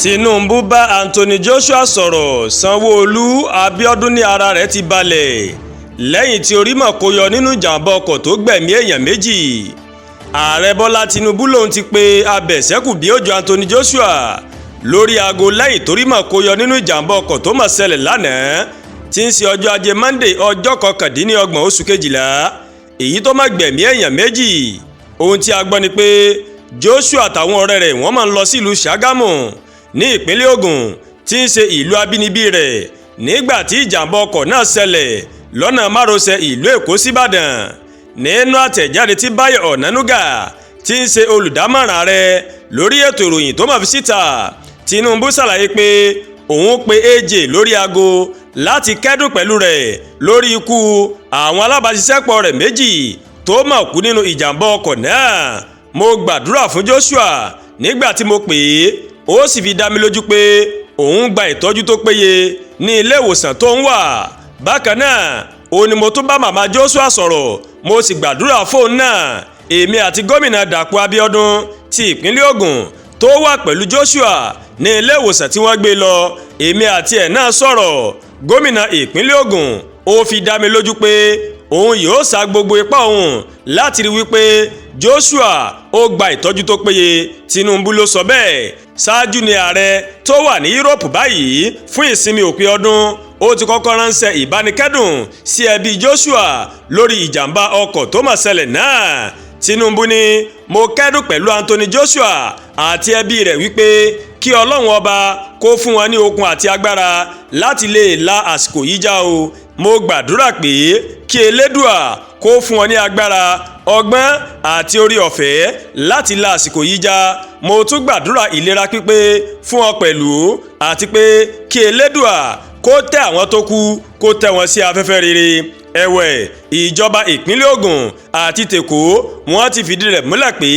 Tinubu bá Anthony Joshua sọ̀rọ̀. Sanwó-Olú, Abiodun ní ara rẹ̀ ti balẹ̀ lẹ́yìn tí orí mọ̀ kó yọ nínú ìjàmbá ọkọ̀ tó gbẹ̀mí èèyàn 2. Ààrẹ Bọ́lá Tinubu lòun ti pe abẹ̀sẹ́kù bí òjò Anthony Joshua lórí aago lẹ́yìn torí mọ̀ kó yọ nínú ìjàmbá ọkọ̀ tó mọ̀ ṣẹlẹ̀ lánàá, tí ń ṣe ọjọ́ Ajé Monday, ọjọ́ 29 oṣù kejìlá, èyí tó má gbẹ̀mí èèyàn 2. Ohun tí a gbọ́ ni pé Joshua àtàwọn ọ̀rẹ́ rẹ̀ wọ́n máa ń lọ sílùú Ṣàgámù ní ìpínlẹ̀ Ògùn, tí ń ṣe ìlú abínibí rẹ̀, nígbà tí ìjàmbá ọkọ̀ náà ṣẹlẹ̀ lọ́nà márosẹ̀ ìlú Èkó síbàdàn. Nínú àtẹ̀jáde tí Báyọ̀ Ọ̀nànúgà, tí ń ṣe olùdámọ̀ràn ààrẹ lórí ètò ìròyìn, tó máa fi síta, Tinubu ṣàlàyé pé òun pe AJ lórí aago láti kẹ́dùn pẹ̀lú rẹ̀ lórí ikú àwọn alábàáṣiṣẹ́pọ̀ rẹ̀ 2 tó mà kú nínú ìjàmbá ọkọ̀ náà. "Mo gbàdúrà fún Joshua nígbà tí mo pè é, ó sì fi dá mi lójú pé òun gba ìtọ́jú tó péye ní ilé ìwòsàn tó ń wà. Bákan náà ó ní mo tún bá màmá Joshua sọ̀rọ̀, mo sì gbàdúrà fóun náà. Èmi àti Gómìnà Dàpọ̀ Abíọ́dún ti ìpínlẹ̀ Ògùn tó wà pẹ̀lú Joshua ní ilé ìwòsàn tí wọ́n gbé lọ, èmi àti ẹ̀ náà sọ̀rọ̀. Gómìnà ìpínlẹ̀ Ògùn ó fi dá mi lójú pé òun yóò sa gbogbo ipá òun láti rí wípé Joshua ó gba ìtọ́jú tó péye." Tinubu ló sọ bẹ́ẹ̀. Ṣáájú ni ààrẹ tó wà ní Yúróòpù báyìí fún ìsinmi òpin ọdún ó ti kọ́kọ́ ránṣẹ́ ìbánikẹ́dùn sí ẹbí Joshua lórí ìjàmbá ọkọ̀ tó mà ṣẹlẹ̀ náà. Tinubu ní, "Mo kẹ́dùn pẹ̀lú Anthony Joshua àti ẹbí rẹ̀ wípé kí Ọlọ́run Ọba kó fún wọn ní okun àti agbára láti lè la àsìkò yìí já o. Mo gbàdúrà pé kí Elédùà kó fún wọn ní agbára, ọgbọ́n àti orí ọ̀fẹ́ láti la àsìkò yìí já. Mo tún gbàdúrà ìlera pípé fún ọ pẹ̀lú, àti pé kí Elédùà kó tẹ́ àwọn tó kú, kó tẹ́ wọn sí afẹ́fẹ́ rere." Ẹ̀wẹ̀, ìjọba ìpínlẹ̀ Ògùn àti tèkó wọ́n ti fìdí rẹ̀ múlẹ̀ pé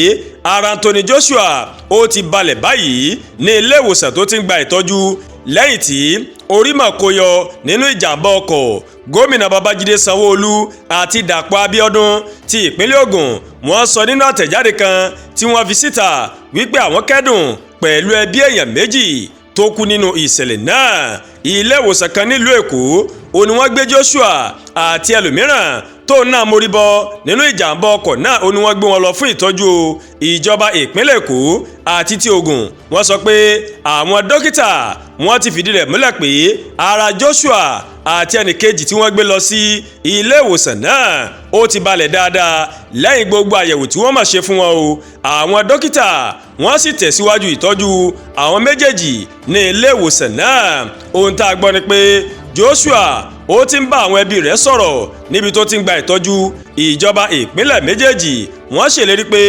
ara Anthony Joshua ó ti balẹ̀ báyìí ní ilé ìwòsàn tó ti ń gba ìtọ́jú lẹ́yìn tí orí mà kó yọ nínú ìjàmbá ọkọ̀. Gómìnà Babájídé Sanwó-Olú àti Dàpọ̀ Abíọ́dún ti ìpínlẹ̀ Ògùn wọ́n sọ nínú àtẹ̀jáde kan tí wọ́n fi síta wípé àwọn kẹ́dùn pẹ̀lú ẹbí èèyàn 2 tó kú nínú ìṣẹ̀lẹ̀ náà. Ilé ìwòsàn kan nílùú Èkó ó ní wọ́n gbé Joshua àti ẹlòmíràn tóun náà mórí bọ́ nínú ìjàmbá ọkọ̀ náà, ó ní wọ́n gbé wọn lọ fún ìtọ́jú o. Ìjọba ìpínlẹ̀ Èkó àti ti Ògùn wọ́n sọ pé àwọn dókítà wọ́n ti fìdí rẹ̀ múlẹ̀ pé ara Joshua àti ẹnìkejì tí wọ́n gbé lọ sí ilé ìwòsàn náà ó ti balẹ̀ dáadáa lẹ́yìn gbogbo àyẹ̀wò tí wọ́n mà ṣe fún wọn o. Àwọn dókítà wọ́n sì tẹ̀síwájú ìtọ́jú àwọn méjèèjì ní ilé ìwòsàn náà. Ohun tá a gbọ́ ni pé Joshua ó ti ń bá àwọn ẹbí rẹ̀ sọ̀rọ̀ níbi tó ti ń gba ìtọ́jú. Ìjọba ìpínlẹ̀ méjèèjì wọ́n ṣèlérí pé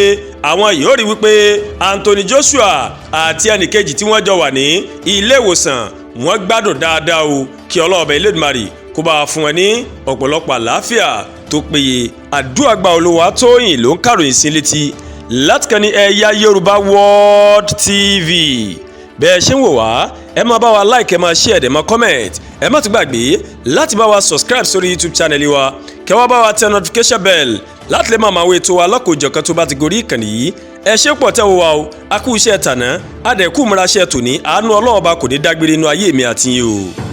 àwọn yóò rí wípé Anthony Joshua àti ẹnìkejì tí wọ́n jọ wà ní ilé ìwòsàn wọ́n gbádùn dáadáa o. Kí Ọlọ́ọ̀bẹ Elédùmarè kó bá a fún ẹ ní ọ̀pọ̀lọpọ̀ àlàáfíà tó péye. Àdúrà gba. Olúwatóyìn ló ń kàròyìn sí létí láti kàn ní Ẹ̀yà Yorùbá World TV. Bẹ́ẹ̀ ṣe ń wò wá, ẹ máa bá wa like, ẹ máa share, ẹ máa comment. Ẹ má tún gbàgbé láti bá wa subscribe sórí YouTube channel wa, kẹ́ wá bá wa tẹ notification bell láti lè máa máa wo ètò wa lọ́kọ̀ọ́jọ̀kan tó bá ti gorí ìkànnì yìí. Ẹ ṣé pọ̀ tẹ́ wo wa o. A kú iṣẹ́ tàná, a dẹ̀ kú múra iṣẹ́ tòní. Àánú Ọlọ́run Ọba kò ní dágbére inú ayé mi àti yín o.